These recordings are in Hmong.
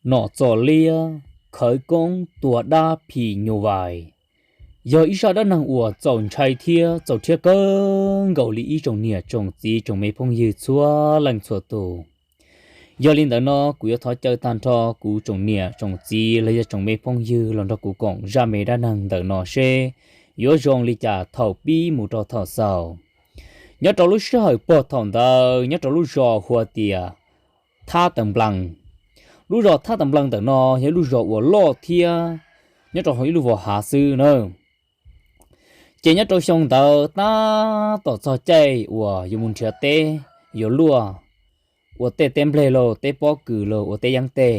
Nom Txos Liab khawv koob tua dab phim nyuj vais yog ib zaj dab neeg uas txaus ntshai thiab txaus rhiab kawg nkaus li ib tsoom niam tsoom txiv tsoom me phooj ywg txhua leej txhua tus. Yog li ntawd no kuv yuav thov caw tag nrho kuv tsoom niam tsoom txiv los yog tsoom me phooj ywg los nrog kuv koom zaj me dab neeg ntawm no seb yuav zoo li cas thaum pib mus rau thaum xaus. Nyob rau lub sij hawm pog thaum ntawd nyob rau lub zos hu tias Thab Tas Nplees. Lub zos Thab Tas Nplees ntawm no yog ib lub zos uas loj thiab nyob rau hauv ib lub vos hav xwb na. Ces nyob rau xyoo ntawd tab tom txog caij uas yuav mus nrhiav teb, yuav luaj ua tej teb nplej los teb pob kws los ua teb yeeb tej.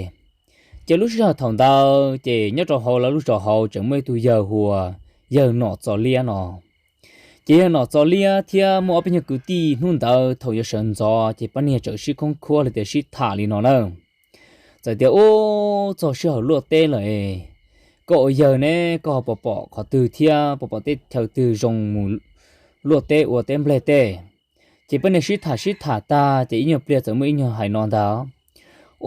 Ces lub sij hawm thaum ntawd ces nyob rau hauv lawv lub zos hauv tseem muaj ib tug yawg hu ua yawg Nom Txos Liab no. Ces yawg Nom Txos Liab thiab muaj ob peb nyuag kwv tij hnub ntawd thaum yuav sawv ntxov ces pab niag txawm sib khoob khuab los tias sib tham li no na. Txawm tias ub, txog sij hawm luaj teb lawm, koj ua yawg ne koj ho pom pom qhov twg thiab pom pom teb chaws twg zoo mus luaj teb ua teb nplej tej? Ces pab niag sib tham sib tham tag ces ib nyuag pliag txawm muaj ib nyuag hais no ntag,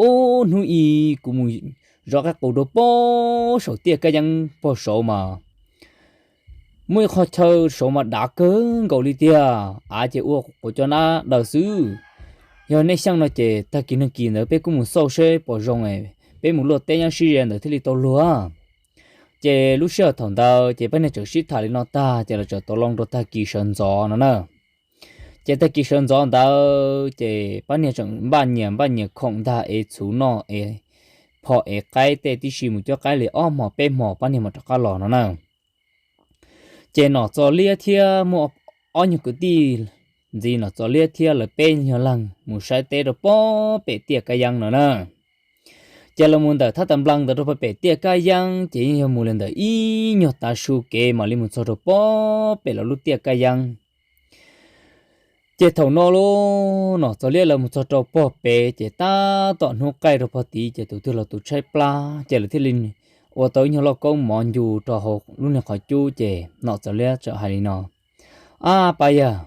ub, hnub i kuv mus zov qaib qus rau pob saum tiaj kab yeeb pob saud mas muaj ib qho chaw saud mas dav kawg nkaus li tiag, av ces ua quav cov nab daws xwb. Yog nej xyeej no ces tag kis neeg kis ntawd peb kuj mus xauj seb puas zoo, peb mus luaj teb nyob sib ze ntawd thiaj li tau luag. Ces lub sij hawm thaum ntawd ces pab niag txawm sib tham li no tag ces lawv txawm tau loo rau tag kis sawv ntxov no na. Ces tag kis sawv ntxov ntawd ces pab niag tseem npaj nyias npaj nyias khoom ntag es txhuv noj es phom es qaib tej tib si mus cuab qaib li ob hmos peb hmos pab niag mam rov qab los no na. Ces Nom Txos Liab thiab muaj ob nyuag kwv tij ntxiv Nom Txos Liab thiab lawv peb nyuag leeg mus saib teb rau pob pem tiaj kab yeeb no na. Ces lawv mus ntawm Thab Tas Nplees ntawd rau pob pem tiaj kab yeeb ces yeej yog mus li ntawm ib nyuag tav su kev mam li mus txog rau pob pem lawv lub tiaj kab yeeb. Ces thaum no lauj, Nom Txos Liab lawv mus txog rau pob pem ces tab tom hnub qaij rau pob tid ces tus twg los tus tshaib plab ces lawv thiaj li ua tau ib nyuag lauj kaub mov ncu rau hauv lub niag qhov cub ces Nom Txos Liab txawm hais li no, ab pab yawg,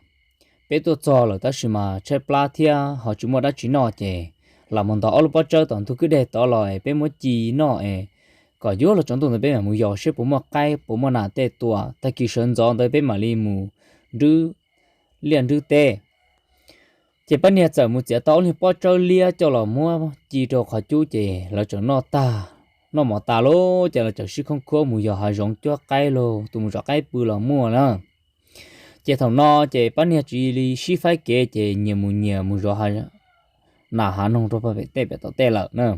peb tuaj txog lawm tab sis mas tshaib plab thiab ho tsis muaj dab tsi noj ces lam mus ntov ob lub pob tsawb tom ntug kwj deg tod los es peb muab ci noj es kom yuav luag tsaus ntuj ntawd peb mam mus yos seb puas muaj qaib puas muaj nas tej tua, tag kis sawv ntxov ntawd peb mam li mus nrwb liaj nrwb teb. Ces pab niag txawm mus txiav tau ob lub pob tsawb liab coj los muab ci rau qhov cub ces lawv txawm noj tag, noj mov tas lauj ces lawv txawm sib khoob khuab mus yos hav zoov cuab qaib lauj, tus mus zov qaib pw los muaj na. Ces thaum no ces pab niag tsis li sib faib kev ces nyias mus nyias mus zov nas hav noog rau pem tej pem tom tej lawm na.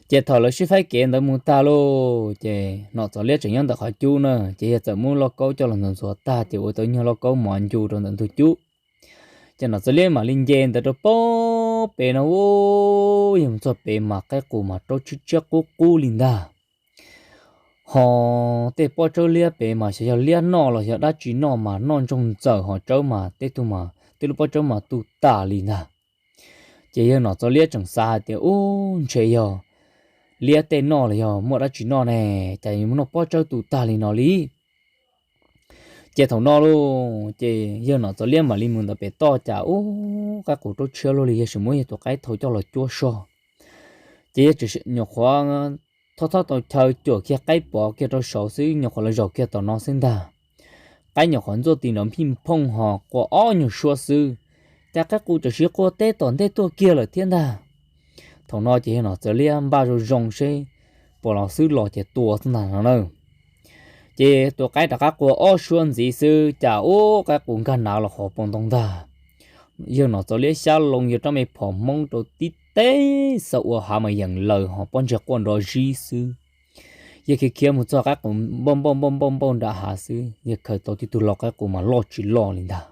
Ces thaum lawv sib faib kev ntawd mus tag lauj ces Nom Txos Liab tseem nyob ntawm qhov cub na, ces yawg txawm muab lauj kaub coj los ntxuav ntxuav tag ces ua tau ib nyuag lauj kaub mov ncu rau ntawm ntug cub. Ces Nom Txos Liab mam li nce ntawd rau pob pem no, yawg mus txog pem mas qaib qus mas raub tshiab tshiab qub qub li ntag. Ho tej pob tsawb liab pem mas xyov yog liab noj los yog dab tsi noj mas noj ntsoog ntxaws ho tsawb mas tej tug mas tej lub pob tsawb mas tu tas li ntag. Ces yawg Nom Txos Liab tseem xav hais tias ub, ntshe yog liab tej noj los yog muaj dab tsi noj ne, cas yuav mus noj pob tsawb tu tag li no li. Ces thaum no lauj ces yawg Nom Txos Liab mam li mus ntawm pem toj cas ub, qaib qus raub tshiab luaj li, yawg tseem muab yawg tus qaib thau coj los cuab soj. Ces yawg tseem nyuam qhuav thob thob tau chaw cuam kiag qaib pov kiag rau saud xwb, nyuam qhuav los zaum kiag tom no xwb ntag. Qaib nyuam qhuav ntxuaj ti nrov phij phooj ho qua ob nyuag suab xwb, cas qaib qus txawm siv qua teb tom ntej tuaj kiag lawm thiab ntag. Thaum no ces yawg Nom Txos Liab npaj zoo zoo seb puas los xwb los ces tua xwb ntag no na. Ces tus qaib rov qab qua ob suab ntxiv xwb cas ub, qaib qus nkag nav los hauv paus ntoo ntag. Yawg Nom Txos Liab xyab loo yawg rab me phom hmoob rau tib teb, xav ua hav mas yeem laws ho pob ntseg quaj nrov zib xwb. Yawg khiav khiav mus txog qaib qus npauj npauj npauj npauj npauj nram hav xwb, yawg khaws tau tib tug lau qaib qus mas loj tsis loj li ntag.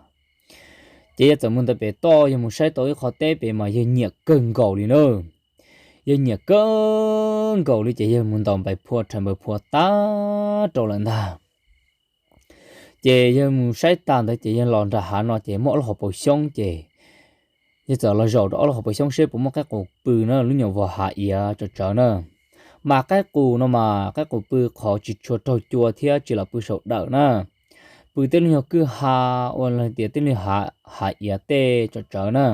Ces yawg txawm mus ntawm pem toj, yawg mus saib tau ib qho teb pem mas yawg nyiam kawg nkaus li na. Yawg nyiam kawg nkaus li ces yawg mus ntaus npais phua rhais npais phua tag rau lawm ntag. Ces yawg mus saib tag ntawd ces yawg los nram hav no ces muaj ob lub hauv paus xyoob ces yawg txawm los zaum rau ob lub hauv paus xyoob seb puas muaj qaib qus pw na, lub nyuam vos hav iav tsawv tsawv na. Mas qaib qus no mas qaib qus pw qhov tsis tshua raug cua thiab tsis los pw saum dawm na, pw tej lub nyuag kwj ha, ua tias tej lub hav iav tej tsawv tsawv na.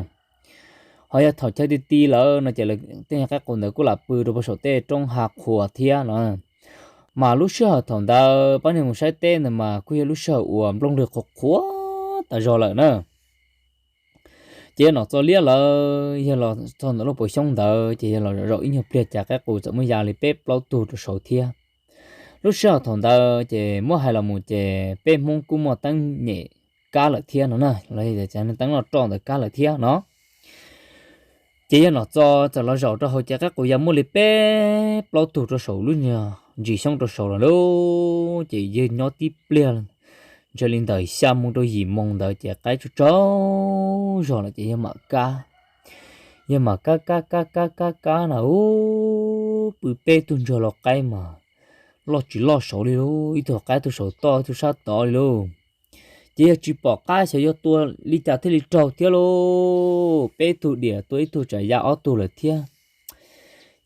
Ho yog thaum chaw ti ti lawm no ces tej qaib qus ntawd kuj lam pw rau pem saum tej roob hav qhuav thiab no. Mas lub sij hawm thaum ntawd pab niag mus saib teb ntawd mas kuj yog lub sij hawm uas nplooj lwg qhuav qhuav tas zog lawm na. Ces yog Nom Txos Liab lawv yog los txog ntawm lub pas xyoob ntawd ces yog los zaum ib nyuag pliag cas qaib qus txawm muaj ya li peb plaub tug rau saud thiab. Lub sij hawm thaum ntawd ces muab hais los mus ces peb Hmoob kuj muaj teeb nyem kab lawm thiab no na, los yog teeb noj roj ntawd kab lawm thiab no. Ces yog Nom Txos txawm los zaum rau hauv ces qaib qus ya muaj li peb plaub tug rau saum lub nyuag ntsis xyoob rau saud los lauj, ces yawg nyob tib pliag ntshe li ntawm xya moo rau yim moo ntawd ces qaib tsaug tsaug zog lawm ces yawg mam kab. Yawg mam kab kab kab kab kab kab na, ub, pw peb tug ntsuag lau qaib mas loj tsis loj saud li lauj, ib tug qaib tug saum toj ib tug sab tod li lauj. Ces yawg tsis pom qab xyov yuav tua li cas thiaj li raug thiab lauj, peb tug diam tua ib tug tsam ya ob tug lawm thiab.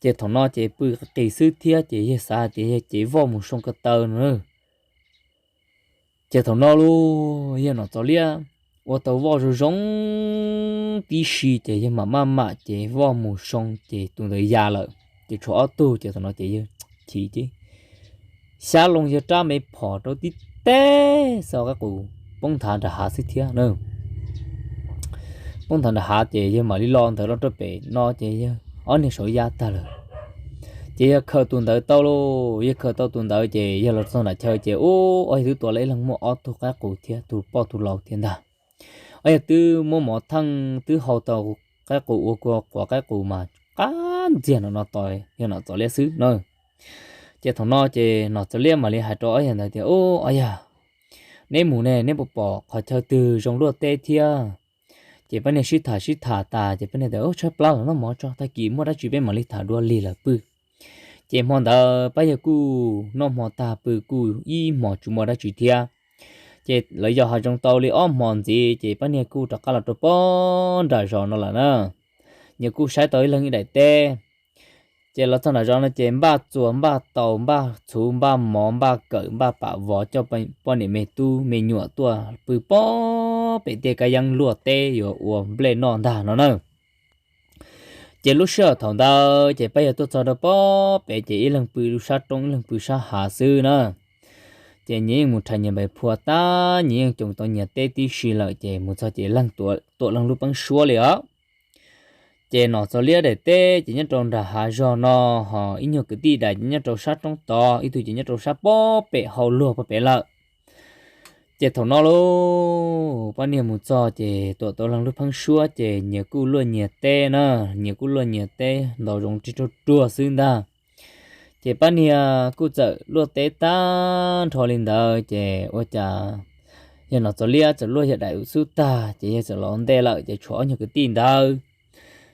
Ces thaum no ces pw qis xwb thiab ces yawg xav hais tias yawg cev voj mus soo ko taw no. Ces thaum no lauj, yawg Nom Txos Liab ua tau voj zoo zoo tib si ces yawg mam maj mam cev voj mus soo ces tus ntawd ya lawm ces tshuav ob tug ces thaum no ces yawg chim ces xyab loo yawg rab me phom rau tib teg xwb qaib qus poob nthav nram hav xwb thiab na. Poob nthav nram hav ces yawg mam li los ntawd los rau pem no ces yawg ob niag saud ya tag lawm. Ces yawg khaws tus ntawd tau lauj, yawg khaws tau tus ntawd ces yawg los txog nram chaw ces ub, ob yawg twb tua lawm ib leeg muaj ob tug qaib qus thiab tus poj tus lau thiab ntag. Ob yawg twb muab mov theej twb hau tau qaib qus ua kua quav qaib qus mas qab ntxiag no no tos yawg Nom Txos Liab xwb na. Ces thaum no ces Nom Txos Liab mam li hais rau ob yawg ntawd tias, Ub, ob yawg, neb mus ne neb puas pom qhov chaw twg zoo luaj teb thiab? Ces pab niag sib tham sib tham tas ces pab niag tias, Ub, tshaib plab lawm, noj mov tso, tag kis muaj dab tsi peb mam li tham dua lig lawm pw. Ces hmo ntawd pab yawg kuj noj hmo tag pw kuj ib hmos tsis muaj dab tsi thiab. Ces lawv yos hav zoov tau li ob hmos ntxiv ces pab niag kuj rov qab los rau pob nram zos no lawm na. Nyias kuj saib tau ib leeg ib daim teb. Ces los txog nram zos no ces npaj txuas npaj taus npaj txhuv npaj mov npaj kawm npaj pam vov coj poj niam me tub me nyuam tuaj pw pob pem tej kab yeeb luaj teb yuav ua nplej noj ntag no na. Ces lub sij hawm thaum ntawd ces pab yawg tuaj txog rau pob pem ces ib leeg pw lub sab roob ib leeg pw sab hav xwb na. Ces nyias yeej mus rhais nyias npais phua tag nyias yeej coos tau nyias teb tib si lawm ces mus txog ces leeg tuam leej lub peeb suab li os. Ces Nom Txos Liab daim teb ces nyob rau nram hav zog no, ho ib nyuag kwv tij dais ces nyob rau sab roob tod, ib tug ces nyob rau sab pob pem hau luag pob pem lawm. Ces thaum no lauj, pab niag mus txog ces tuam tau leej lub peeb suab ces nyias kuj luaj nyias teb na, nyias kuj luaj nyias teb ntau zoov rig ruag ruag xwb ntag. Ces pab niag kuj txawm luaj teb tag nrho li ntawd ces ua cas yawg Nom Txos Liab txawm luaj yawg daim xub tag ces yawg txawm los ntej lawm ces tshuav ob nyuag kwv tij ntawd.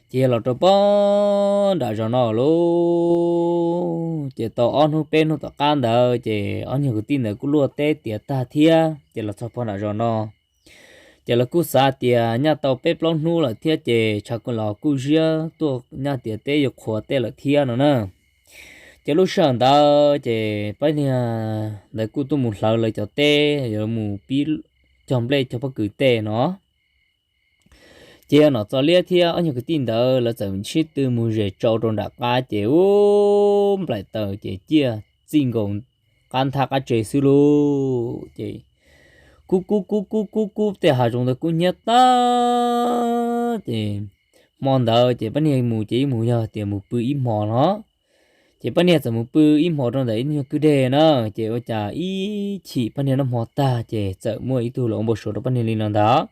Ces yawg los rau pob nram zos no lauj, ces tau ob hnub peb hnub tom qab ntawd ces ob nyuag kwv tij ntawd kuj luaj teb tiav tag thiab ces los txog pob nram zos no. Ces lawv kuj xav tias nyaj tau peb plaub hnub lawm thiab ces tshav los kuj ziab tuaj nyaj tias teb yuav qhuav tej lawm thiab no na. Ces lub sij hawm ntawd ces pab niag ntawd kuj tuaj mus hlawv lawv cov teb yuav mus pib cog nplej cog pob kws tej no. Ces yawg Nom Txos Liab thiab ob nyuag kwv tij ntawd lawv txawm sib tw mus zes tsau rau nram qab ces ub, nplaim taws ces ciaj txij nkaus qab nthab qab tse xwb lauj. Ces kub kub kub kub kub kub tej hav zoov ntawd kub hnyiab tag ces hmo ntawd ces pab niag mus ces yeej mus yog tias mus pw ib hmo no. Ces pab niag txawm mus pw ib hmo rau ntawm ib nyuag kwj deg na, ces ua cas ib chim pab niag noj hmo tag ces txawm muaj ib tug los ua npau suav rau pab niag li no ntag.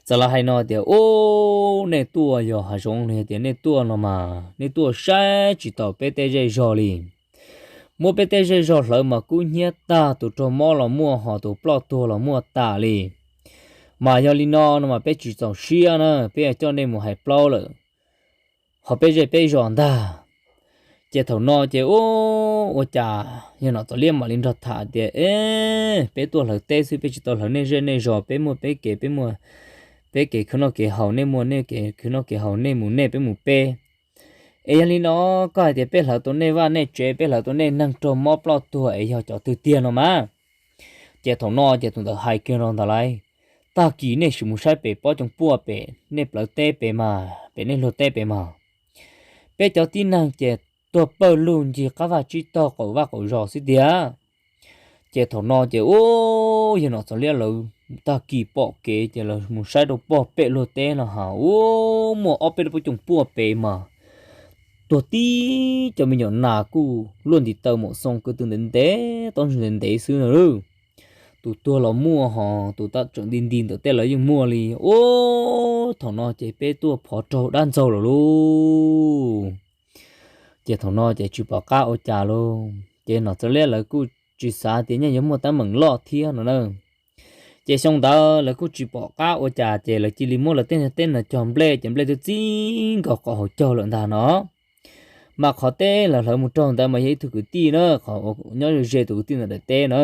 Txawm los hais no tias, Ub, nej tuaj yog hav zoov los yog tias nej tuaj no mas nej tuaj saib tsis taus peb tej zej zog li. Muab peb tej zej zog hlawv mas kub hnyiab tag, tus raug mob los muaj ho tus ploj tuag los muaj tas li. Mas yog li no no mas peb tsis txaus siab na, peb yuav coj nej mus hais plaub lawm ho peb zej peb zos ntag. Ces thaum no ces ub, ua cas yawg Nom Txos Liab mam li nrog tham tias, E, peb tuaj hlawv teb xwb, peb tsis tau hlawv nej zej nej zos, peb muaj peb kev, peb muaj peb kev khwv noj kev haus, nej muaj nej kev khwv noj kev haus, nej mus nej, peb mus peb. Es yog li no koj hais tias peb hlawv tau nej vaj nej tsev, peb hlawv tau nej neeg raug mob ploj tuag es yog cov twg tiag no mas? Ces thaum no ces tus ntawd hais kiag rau ntawd lawm, tag kis nej sim mus saib pem pob coom puaj pem nej plawv teb pem mas, pem nej luag teb pem mas, peb cov tib neeg ces tuag pawg lug ncig qab vaj tsib taug qaum vaj qaum zos xwb tiag. Ces thaum no ces ub, yawg Nom Txos Liab lawv tag kis pom kev ces lawv mus saib rau pog pem luag teb no ha ub, muaj ob peb lub pob coom puaj pem mas tuag tib cov me nyuam nas kuj luaj ntiv taw maum xoo kwv tw ntev ntev, tob ntswg ntev ntev xwb na. Tus tuag los muaj ho tus tab tseem nti nti ntawm tej lawv yeej muaj li. Ub, thaum no ces peb tuaj phov raug dab ntxaug lawm lauj. Ces thaum no ces tsis pom qab ua cas lauj, ces Nom Txos Liab lawv kuj tsis xav tias nyaj yuav muaj teeb meem loj thiab no na. Ces xyoo ntawd lawv kuj tsis pom qab ua cas ces lawv cia li muab lawv tej teb no cog nplej, ces nplej twb txij nkaus qhov hauv caug lawm ntag no. Mas qhov teb lawv hlawv mus raug ntawd mas yog ib tug kwv tij na, qhov nyob ze tus kwv tij ntawd daim teb na.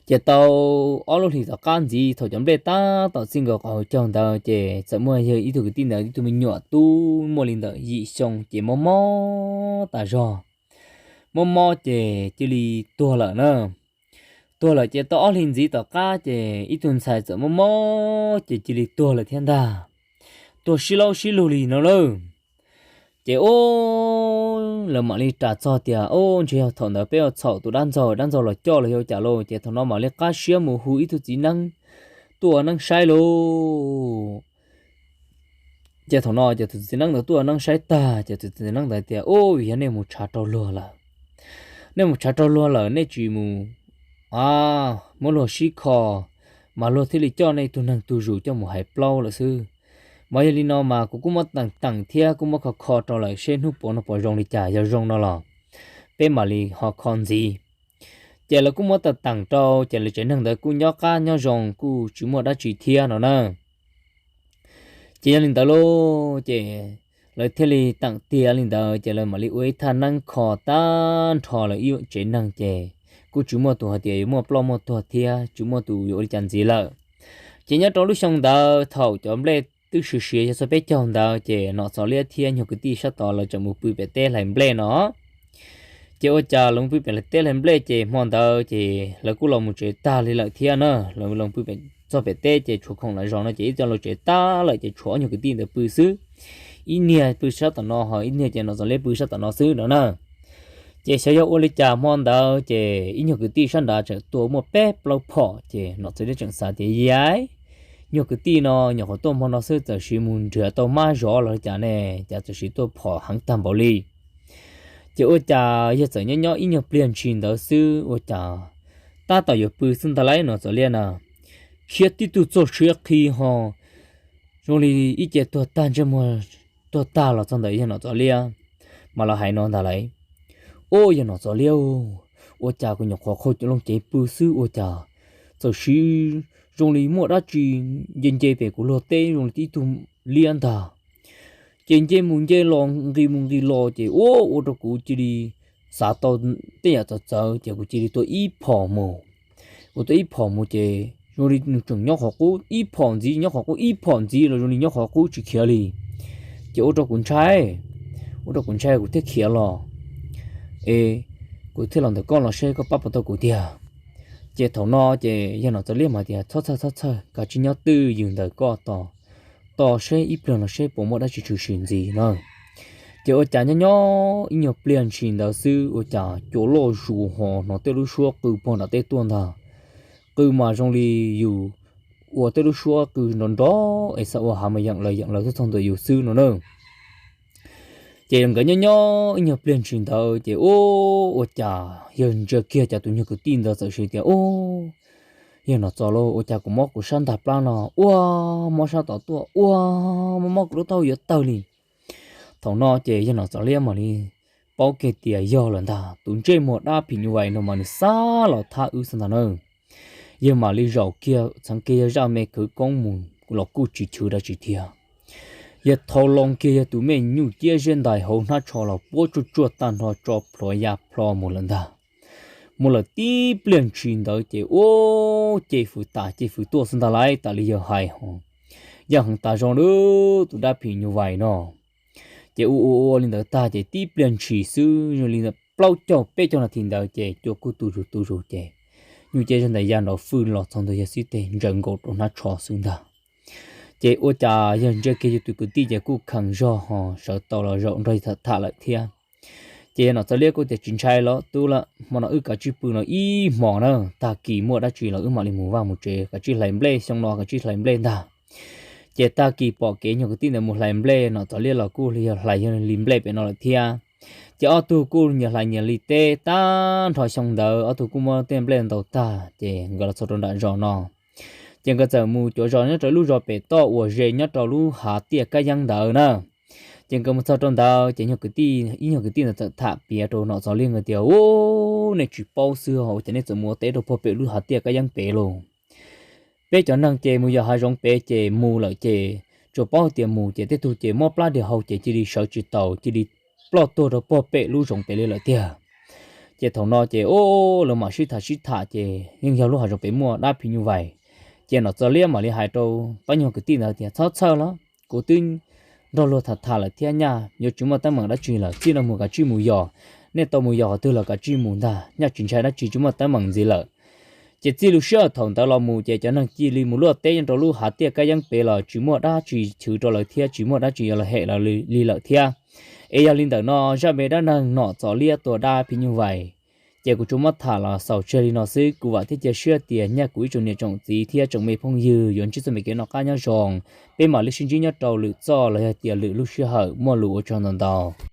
Ces tau ob lub hlis tom qab ntxiv thaum cov nplej tab tom txij nkaus qhov hauv caug ntawd ces txawm muaj yawg ib tug kwv tij ntawd ib tug me nyuam tub muaj li ntawm yim xyoo ces mob mob tas zog. Mob mob ces cia li tuag lawm na. Tuag lawm ces tau ob hlis ntxiv tom qab ces ib tug ntxhais txawm mob mob ces cia li tuag lawm thiab ntag. Tuag sib laub sib lug li no lawm. Ces ub, lawv mam li ras txog tias ub, ntshe yog thaum ntawd peb ua txhaum tus dab ntxaug, dab ntxaug los coj los yog ua cas lauj. Ces thaum no mam li qab siab mus hu ib tug txiv neeb tuaj ua neeb saib lauj. Ces thaum no ces tus txiv neeb ntawd tuaj ua neeb saib tag ces tus txiv neeb ntawd tias ub, yog nej mus tshav rau luag lawm, nej mus tshav rau luag lawm nej tsis mus muab luag sib kho, mas luag thiaj li coj nej tug neeg tug zus coj mus hais plaub lawm xwb. Mas yog li no mas kuv kuj muab teem teem thiab kuj muab kho kho rau lawm seb hnub puav no puas zoo li cas, yog zoo no los peb mam li ho kho ntxiv. Ces lawv kuj muab teem teem rau ces lawv tsev neeg ntawd kuj nyob qab nyob zoo kuj tsis muaj dab tsi thiab no na. Ces yog li ntawd lauj ces lawv thiaj li teem tiav li ntawd ces lawv mam li ua ib thaj neeb kho tag nrho lawv ib tsev neeg ces kuj tsis muaj tus hais tias yuav muaj ploj muaj tuag thiab tsis muaj tus yuav ua li cas ntxiv lawm. Ces nyob rau lub xyoo ntawd thaum cov nplej twb siav siav yog txog peb caug ntawd ces Nom Txos Liab thiab nyuag kwv tij sab tod lawv tseem mus pw pem teb hlais nplej no. Ces ua cas lawv mus pw pem teb hlais nplej ces hmo ntawd ces lawv kuj los mus tsev tag li lawm thiab na, lawv los pw txog pem teb ces tshuav khoom lawv zos no ces ib co los tsev tag lawm ces tshuav ob nyuag kwv tij ntawd pw xwb. Ib niag pw sab tom no ho ib niag ces Nom Txos Liab pw sab tom no xwb no na. Ces xyov yog ua li cas hmo ntawd ces ib nyuag kwv tij sab nrad tseem tua muaj peb plaub phom ces Nom Txos Liab tseem xav tias yai, nyuag kwv tij no nyuam qhuav tuaj hmo no xwb txawm sis mus nrhiav tau mab zov los li cas ne, cas txawm sis tuaj phom heev tag npaum li. Ces ua cas yawg txawm nyob nyob ib nyuag pliag ntshis ntawd xwb ua cas tab tom yuav pw xwb ntag lauj Nom Txos Liab na, khiav tib tug txog siab qhi ho zoo li ib ce tuag tag ntsej muag tuag tag los txog ntawm yawg Nom Txos Liab, mas los hais no ntag lauj, ub, yawg Nom Txos Liab, ua cas kuv nyuam qhuav qhau cov loo cev pw xwb ua cas txawm sis zoo li muaj dab tsi nce nce pem kuv luag teb zoo li tib tug liab ntag. Ces nce mus nce los nqis mus nqis los ces ua ua rau kuv cia li xav tau tej yam txawv txawv ces kuv cia li tua ib phom mus. Kuv tua ib phom mus ces zoo li nws tseem nyob qhov qub ib phom ntxiv, nyob qhov qub ib phom ntxiv los zoo li nyob qhov qub tsis khiav li. Ces ua rau kuv ntshai, ua rau kuv ntshai kuv thiaj khiav los. Es kuv thiaj los ntawm koj los seb koj pab puas tau kuv tiag. Ces thaum no ces yawg Nom Txos Liab mas tias txhob txhawj txhob txhawj, kav tsij nyob twj ywm ntawm koj tos, tos seb ib pliag no seb puas muaj dab tsi tshwm sim ntxiv na. Ces ua cas nyob nyob ib nyuag pliag ntshis ntawd xwb ua cas cua loj zus ho hnov tej lub suab qw puag nram teb tuaj ntag. Qw mas zoo li yus ua tej lub suab qw nrov nrov es xav ua hav mas yeem lawv yeem lawv tuaj txog ntua yus xwb no na. Ces nkawd nyob nyob ib nyuag pliag ntshis ntawd ces ub, ua cas yawg ntsia kiag cas tus nyuag kwv tij ntawd txawm hais tias ub, yawg Nom Txos lauj, ua cas kuv mob kuv sab ntag plab no ua, mob sab tom tuaj ua, mob mob kuv lub taub hau yuav tawg li. Thaum no ces yawg Nom Txos Liab mam li paub kiag tias yog lawm ntag, tus ntsej muag dab phim nyuj vais no mas nws xav los thab wb xwb ntag na. Yawg mam li zaum kiag txheev kiag yawg zaj me khawv koob mus los kuj tsis chwv dab tsi thiab. Yawg thau loo kiag yawg tus me nyuj ciab ziab ntais hauv hnab tsho los puab tsuaj tsuaj tag nrho tso plhuav ya plho mus lawm ntag. Mus lawm tib pliag ntshis ntawd ces ua ces fwv tas ces fwv tuaj xwb ntag lauj, tas li yawg hais ho yog heev tas zog lawm tus dab phim nyuj vais no. Ces ua ua ua li ntawd tag ces tib pliag ntshis xwb zoo li plaub caug peb caug nas this ntawd ces cua kuj tu zus tu zus ces nyuj ciab zog ntawd ya nrov fwj los txog ntawd yog xib teg ntsaws nkaus rau hnab tsho xwb ntag. Ces ua cas yog ntsia kiag yus tus kwv tij ces kuj kheev zog ho sawv tau los zaum nrog tham tham lawm thiab. Ces yog Nom Txos Liab kuj tias tsis ntshai los tub lawm, hmo no wb kav tsij pw no ib hmos na, tag kis muaj dab tsi los wb mam li mus vaj mus tsev, kav tsij hlais nplej, xyoo no kav tsij hlais nplej ntag. Ces tag kis pom kev nyuag kwv tij ntawd mus hlais nplej, Nom Txos Liab los kuj yog hlais yog li nplej pem no lawm thiab. Ces ob tug kuj nyias hlais nyias li teb tag nrho xyoo ntawd, ob tug kuj muab tej nplej ntaus tag ces nkawd los txog rau nram zos no. Ces nkawd txawm mus cuav zos nyob rau lub zos pem toj uas ze nyob rau lub hav tiaj kab yeeb ntawd na. Ces nkawd mus txog rau ntawd ces nyuag kwv tij, ib nyuag kwv tij ntawd txawm tham piav rau Nom Txos Liab nkawd tias, Ub, nej tsis paub xwb, ua cas nej txawm mus ua teb rau puag pem lub hav tiaj kab yeeb pem los? Peb cov neeg ces mus yos hav zoov pem ces mus lawm ces tsuas paub hais tias mus ces tej tug ces mob plab diag hau ces cia li sawv tsis taus, cia li ploj tuag rau puag pem lub zoov pem li lawm tiag. Ces thaum no ces, o, lawv mam sib tham sib tham ces yeej yog lub hav zoov pem muaj dab phim nyuj vais. Ces Nom Txos Liab mam li hais rau pab nyuag kwv tij ntawd tias, Txhob txhawj los, kuv twb nrog luag tham tham lawm thiab, nyaj yuav tsis muaj teeb meem dab tsi lawm, txij no mus kav tsij mus yos, nej tau mus yos qhov twg los kav tsij mus ntag, nyaj tsis ntshai dab tsi, tsis muaj teeb meem ntxiv lawm. Ces txij lub sij hawm thaum ntawd los mus ces cov neeg cia li mus luaj teb nyob rau lub hav tiaj kab yeeb pem los tsis muaj dab tsi chwv rau lawv thiab, tsis muaj dab tsi yuav los hem lawv li lawm thiab. Es yog li ntawm no zaj me dab neeg Nom Txos Liab tua dab phim nyuj vais ces kuv tsuas muab tham los xaus tseg li no xwb. Kuv vam thiab cia siab tias nyaj kuv ib tsoom niam tsoom txiv thiab tsoom me phooj ywg yuav ntsib txoj me kev noj qab nyob zoo. Peb mam li sib ntsib nyob rau lwm txoj los yog tias lwm lub sij hawm, muaj lus ua tsaug ntau ntau.